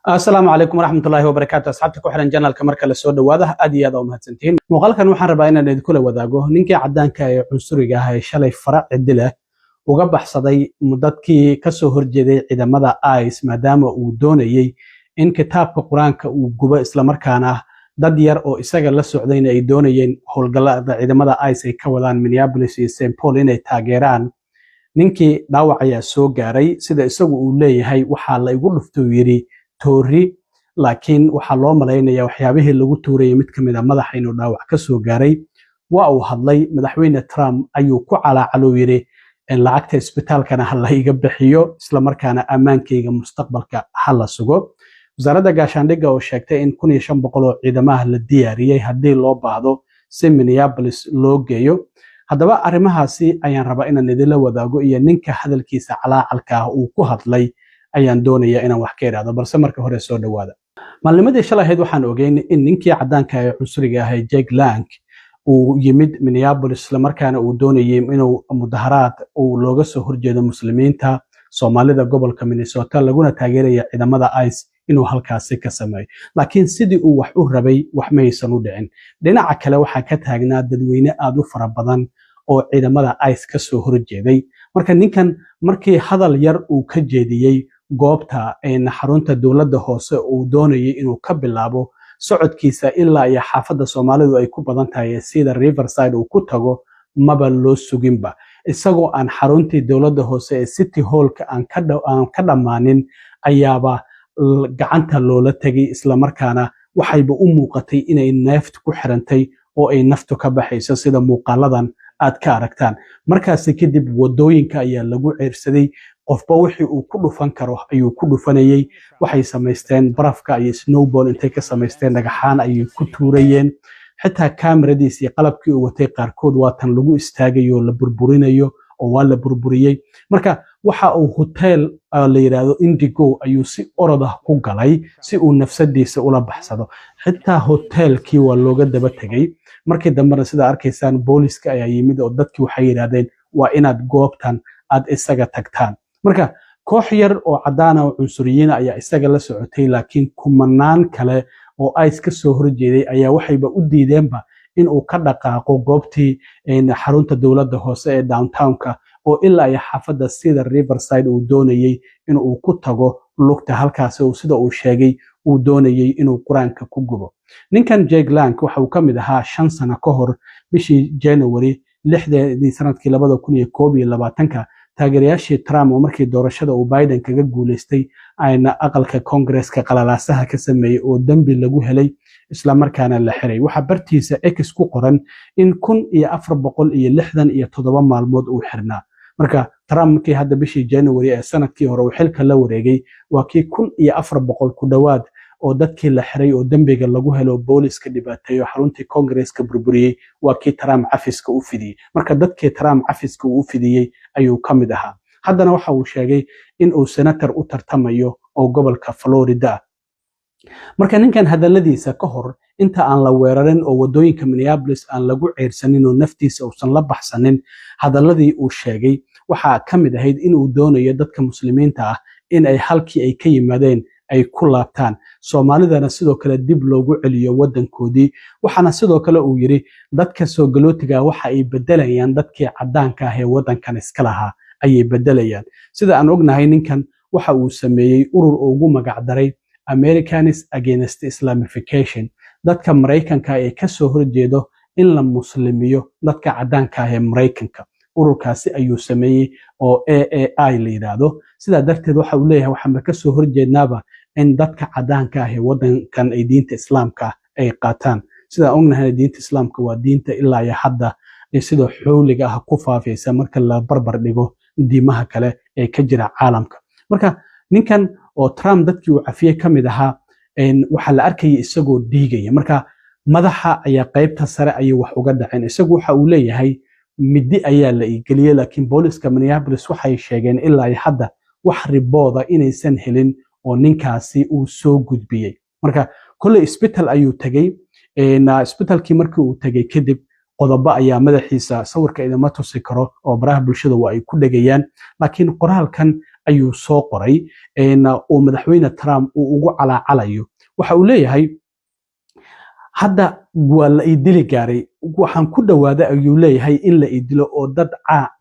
Asalaamu calaykum waraxmatullaahi wabarakaatu. Asxaabta ku xiran channelka, marka la soo dhawaada, aad iyo aad aa u mahadsantihiin. Muuqaalkan waxaan rabaa inaan idinkula wadaago ninkii caddaanka ee cunsuriga ah ee shalay fara ciddi leh uga baxsaday dadkii kasoo horjeeday ciidamada ICE, maadaama uu doonayey in kitaabka Qur-aanka uu gubo, islamarkaana dad yar oo isaga la socdayna ay doonayeen howlgallada ciidamada ICE ay ka wadaan Minneapolis iyo St Paul inay taageeraan. Ninkii dhaawac ayaa soo gaaray. Sida isagu uu leeyahay, waxaa la igu dhuftay, uu yidhi, toori, laakiin waxaa loo malaynaya waxyaabihii lagu tuurayay mid ka mid a madaxa inuu dhaawac ka soo gaaray. Waa uu hadlay. Madaxweyne Trump ayuu ku calaacaluu yidhi lacagta isbitaalkana ha la iga bixiyo, islamarkaana ammaankayga mustaqbalka ha la sugo. Wasaaradda gaashaandhigga oo sheegtay in 1500 oo ciidamaha la diyaariyey haddii loo baahdo si Minneapolis loo geeyo. Haddaba arrimahaasi ayaan rabaa inaan idinla wadaago, iyo ninka hadalkiisa calaacalka ah uu ku hadlay ayaan doonaya inaan wax ka idhaahdo. Balse marka hore soo dhawaada. Maalnimadii shalay ahayd waxaan ogeyn in ninkii caddaanka ee cunsuriga ahay, Jake Lang, uu yimid Minneapolis, islamarkaana uu doonayay inuu mudaharaad uu looga soo horjeedo Muslimiinta, Soomaalida gobolka Minnesota, laguna taageeraya ciidamada ICE inuu halkaasi ka sameeyo. Laakiin sidii uu wax u rabay wax maysan u dhicin. Dhinaca kale waxaa ka taagnaa dadweyne aad u fara badan oo ciidamada ICE ka soo horjeeday. Marka ninkan markii hadal yar uu ka jeediyey goobta xarunta dowladda hoose uu doonayay inuu ka bilaabo socodkiisa ilaa iyo xaafadda Soomaalidu ay ku badan tahay ee sida Riverside uu ku tago, maba loo suginba. Isagoo aan xaruntii dowladda hoose ee City Hallka aan ka dhammaanin ayaaba gacanta loola tegay, islamarkaana waxayba u muuqatay inay neeft ku xirantay oo ay naftu ka baxayso, sida muuqaaladan aad ka aragtaan. Markaasi kadib wadooyinka ayaa lagu ceyrsaday. Qofba wixii uu ku dhufan karo ayuu ku dhufanayey. Waxay samaysteen barafka iyo snowball intay ka samaysteen, dhagaxaan ayay ku tuurayeen. Xitaa kaamiradiis iyo qalabkii uu watay qaarkood waa tan lagu istaagayo oo la burburinayo, oo waa la burburiyey. Marka waxa uu hotel la yidhaahdo Indigo ayuu si orod ah ku galay si uu nafsadiisa ula baxsado. Xitaa hotelkii waa looga daba tegey. Markii dambena, sidaa arkaysaan, booliska ayaa yimid oo dadkii waxay yidhaahdeen waa inaad goobtan aad isaga tagtaan. Marka koox yar oo caddaana oo cunsuriyiina ayaa isaga la socotay, laakiin kumanaan kale oo ICE ka soo horjeeday ayaa waxayba u diideenba in uu ka dhaqaaqo goobtii xarunta dowladda hoose ee downtownka oo ilaa iyo xaafadda sida Riverside uu doonayey in uu ku tago lugta, halkaasi uu, sida uu sheegay, uu doonayey inuu Qur-aanka ku gubo. Ninkan Jake Lang waxa uu ka mid ahaa 5 sano ka hor, bishii January 6deedii sanadkii 2021-ka, taageerayaashii Trump oo markii doorashada uu Biden kaga guuleystay ayna aqalka Koongareeska qalalaasaha ka sameeyey oo dembi lagu helay, islamarkaana la xiray. Waxaa bartiisa X ku qoran in 1467 maalmood uu xirnaa. Marka Trump markii hadda bishii January ee sanadkii hore uu xilka la wareegay, waa kii 1400 ku dhowaad oo dadkii la xiray oo dembiga lagu helo, booliska dhibaateeyo, xaruntii Koongareeska burburiyey, waa kii Trump cafiska u fidiyey. Marka dadkii Trump cafiska uu u fidiyey ayuu ka mid ahaa. Haddana waxa uu sheegay in uu senator u tartamayo oo gobolka Florida ah. Marka ninkan hadalladiisa ka hor inta aan la weerarin oo wadooyinka Minneapolis aan lagu ceyrsanin oo naftiisa uusan la baxsanin, hadalladii uu sheegay waxaa ka mid ahayd inuu doonayo dadka Muslimiinta ah in ay halkii ay ka yimaadeen ay ku laabtaan, Soomaalidana sidoo kale dib loogu celiyo waddankoodii. Waxaana sidoo kale uu yidhi dadka soo galootiga waxa ay bedelayaan dadkii caddaanka ah ee waddankan iska lahaa ayay bedelayaan. Sida aan ognahay, ninkan waxa uu sameeyey urur uu ugu magacdaray Americans Against Islamification, dadka Maraykanka ee kasoo horjeedo in la muslimiyo dadka caddaanka ah ee Maraykanka. Ururkaasi ayuu sameeyey oo AAI la yidhaahdo. Sidaa darteed waxa uu leeyahay waxaanba kasoo horjeednaaba in dadka caddaanka ah ee waddankan ay diinta Islaamka ay qaataan. Sidaan ognahayna, diinta Islaamka waa diinta ilaa iyo hadda sida xowliga ah ku faafaysa marka la barbar dhigo diimaha kale ee ka jira caalamka. Marka ninkan oo Trump dadkii uu cafiyey ka mid ahaa, waxaa la arkayay isagoo dhiigaya. Marka madaxa ayaa qaybta sare ayay wax uga dhaceen. Isagu waxa uu leeyahay midi ayaa la igeliyey, laakiin booliska Minneapolis waxay sheegeen ilaa iyo hadda wax report ah inaysan helin oo ninkaasi uu soo gudbiyey. Marka kolley isbital ayuu tegey. Isbitalkii markii uu tegey kadib, qodobo ayaa madaxiisa, sawirka idinma tusi karo oo baraha bulshada waa ay ku dhegayaan, laakiin qoraalkan Ayuu soo qoray oo Madaxweyne Trump uu ugu calaacalayo. Waxa uu leeyahay, "Hadda waa la ii dili gaaray. Waxaan ku dhowaaday," ayuu leeyahay, "in la ii dilo oo dad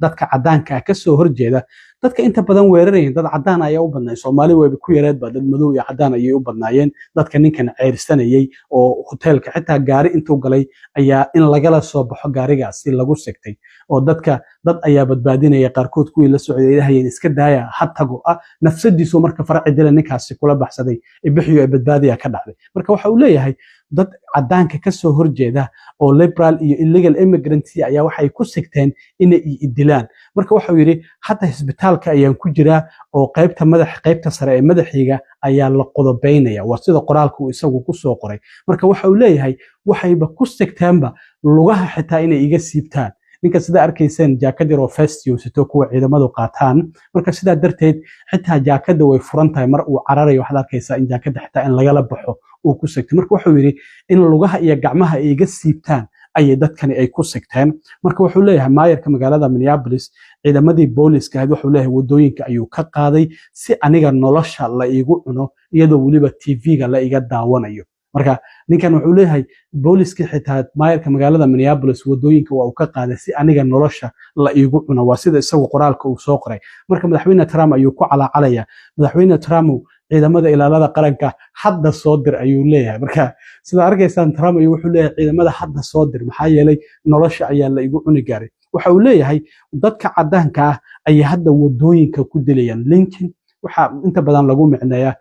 dadka caddaanka ah kasoo horjeeda." Dadka inta badan weerarayeen dad caddaan ayaa u badnaayeen, Soomaali wayba ku yareed ba. Dad madow iyo caddaan ayay u badnaayeen dadka ninkan ceyrsanayay oo hoteelka xitaa gaari intuu galay ayaa in lagala soo baxo gaarigaasi lagu sigtay, oo dadka dad ayaa badbaadinaya, qaarkood kuwii la socday ay dhahayeen, "Iska daaya, ha tago." Nafsadiisu marka faraci dila ninkaasi kula baxsaday, bixiyo ee badbaadiya ka dhacday. Marka waxa uu leeyahay, dad caddaanka kasoo horjeeda oo liberal iyo illegal immigrants ayaa waxay ku sigteen inay i dilaan. Marka waxau yidhi, hadda isbitaalka ayaan ku jiraa oo qaybta madax, qaybta sare ee madaxayga ayaa la qodobaynaya. Waa sida qoraalka uu isagu ku soo qoray. Marka waxa uu leeyahay, waxayba ku sigteenba lugaha xitaa inay iga siibtaan. Ninka sidaa arkayseen jaakad yar oo vest sito, kuwa ciidamadu qaataan. Marka sidaa darteed xitaa jaakada way furan tahay. Mar uu cararayo waxaad arkaysaa in jaakada xitaa in lagala baxo uu ku sigtay. Marka wuxuu yidhi, in lugaha iyo gacmaha ay iga siibtaan ayay dadkani ay ku sigteen. Marka wuxuu leeyahay, maayarka magaalada Minneapolis ciidamadii booliska ahayd, wuxuu leeyahay, wadooyinka ayuu ka qaaday si aniga nolosha la iigu cuno, iyadoo weliba TV-ga la iga daawanayo. Marka ninkan wuxuu leeyahay, booliskii xitaa maayarka magaalada Minneapolis wadooyinka waa uu ka qaaday si aniga nolosha la iigu cuno. Waa sida isagu qoraalka uu soo qoray. Marka Madaxweyne Trump ayuu ku calaacalaya. "Madaxweyne Trump, ciidamada ilaalada qaranka hadda soo dir," ayuu leeyahay. Marka sida arkaysaan, Trump ayuu wuxuu leeyahay, "Ciidamada hadda soo dir, maxaa yeelay nolosha ayaa la igu cuni gaaray." Waxa uu leeyahay, dadka caddaanka ah ayay hadda wadooyinka ku dilayaan. Lynching waxaa inta badan lagu micneeyaa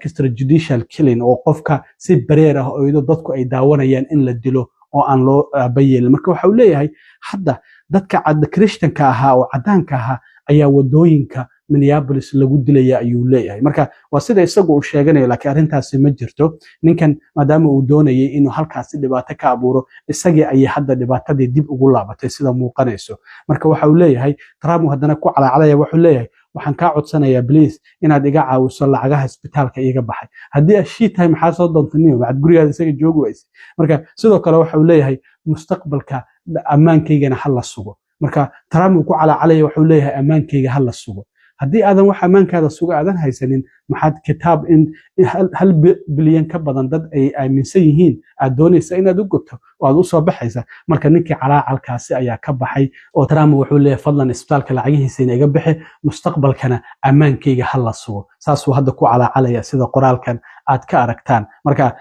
extrajudicial killing, oo qofka si bareer ah oo iyadoo dadku ay daawanayaan in la dilo oo aan loo aabayeelin. Marka waxa uu leeyahay, hadda dadka Christianka ahaa oo caddaanka ahaa ayaa wadooyinka Minneapolis lagu dilaya, ayuu leeyahay. Marka waa sida isagu uu sheeganayo, laakiin arrintaasi ma jirto. Ninkan maadaama uu doonayay inuu halkaasi dhibaato ka abuuro, isagii ayay hadda dhibaatadii dib ugu laabatay sida muuqanayso. Marka waxa uu leeyahay, Trump uu haddana ku calaacalaya, wuxuu leeyahay, "Waxaan kaa codsanayaa, please, inaad iga caawiso lacagaha isbitaalka iiga baxay." Haddii aad shii tahay, maxaa soo doontaniyo? Maxaad gurigaada isaga joogi wayse? Marka sidoo kale waxa uu leeyahay, mustaqbalka ammaankaygana ha la sugo. Marka Trump uu ku calaacalaya, wuxuu leeyahay, ammaankayga ha la sugo. Haddii aadan wax ammaankaada suga aadan haysanin, maxaad kitaab in 1 bilyan ka badan dad ay aaminsan yihiin aad doonaysa inaad u gubto oo aad u soo baxaysa? Marka ninkii calaacalkaasi ayaa ka baxay oo Trump wuxuu leeyahay, fadlan isbitaalka lacagihiisa iga bixi, mustaqbalkana ammaankayga ha la sugo. Saasuu hadda ku calaacalaya, sida qoraalkan aad ka aragtaan. Marka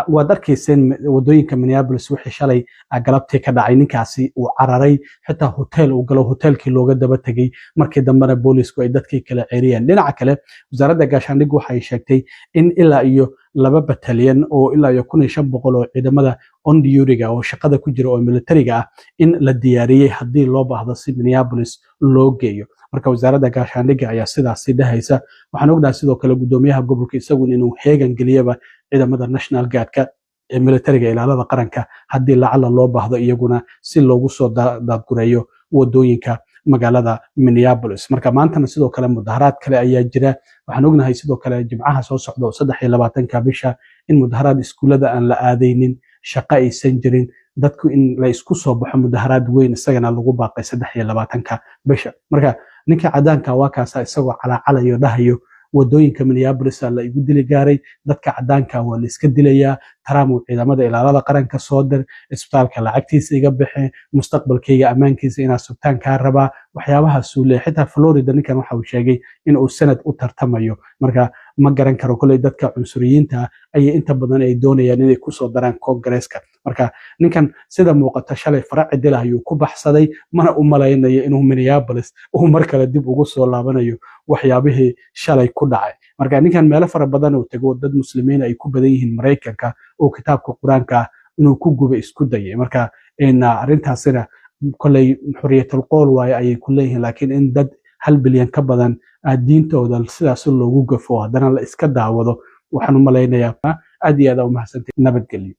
waad arkayseen wadooyinka Minneapolis wixii shalay galabtii ka dhacay. Ninkaasi uu cararay, xitaa hotel uu galo, hotelkii looga daba tegey, markii dambena boolisku ay dadkii kala ceeriyeen. Dhinaca kale, wasaaradda gaashaandhiggu waxay sheegtay in ilaa iyo laba batalyan oo ilaa iyo 1500 oo ciidamada on duty-ga oo shaqada ku jira oo militariga ah in la diyaariyey haddii loo baahdo si Minneapolis loo geeyo. Marka wasaaradda gaashaandhigga ayaa sidaasi dhahaysa. Waxaan ognahay sidoo kale guddoomiyaha gobolka isagu inuu heegan geliyaba ciidamada National Guardka ee militariga ilaalada qaranka, haddii lacala loo baahdo iyaguna si loogu soo daadgureeyo wadooyinka magaalada Minneapolis. Marka maantana sidoo kale mudaharaad kale ayaa jira. Waxaan ognahay sidoo kale Jimcaha soo socda oo 23-ka bisha in mudaharaad iskuullada aan la aadaynin, shaqo aysan jirin, dadku in la isku soo baxo, mudaharaad weyn isagana lagu baaqay 23-ka bisha. Marka ninka cadaanka waa kaasa isagoo calaacalayo, dhahayo, wadooyinka Minneapolis la igu dili gaaray, dadka cadaanka waa la iska dilayaa. Trump uu ciidamada ilaalada qaranka soo dir, isbitaalka lacagtiisa iga bixi, mustaqbalkayga ammaankiisa inaad sugtaan kaa rabaa. Waxyaabahaasuu leeyahay. Xitaa Florida ninkan waxa uu sheegay in uu senate u tartamayo. Marka ma garan karo, kolley dadka cunsuriyiinta ah ayay inta badan ay doonayaan inay kusoo daraan Koongareeska. Marka ninkan sida muuqata shalay fara cidila ayuu ku baxsaday, mana u malaynayo inuu Minneapolis uu mar kale dib ugu soo laabanayo waxyaabihii shalay ku dhacay. Marka ninkan meelo fara badan uu tago, dad Muslimiin ay ku badan yihiin Maraykanka, oo kitaabka Qur-aanka ah inuu ku guba isku dayay. Marka arrintaasina kolley xuriyatul qowl waaye ayay ku leeyihiin, laakiin in dad 1 bilyan ka badan diintooda sidaas loogu gafo haddana la iska daawado, waxaan u malaynayaa. Aad iyo aad aa u mahadsantay. Nabadgelyo.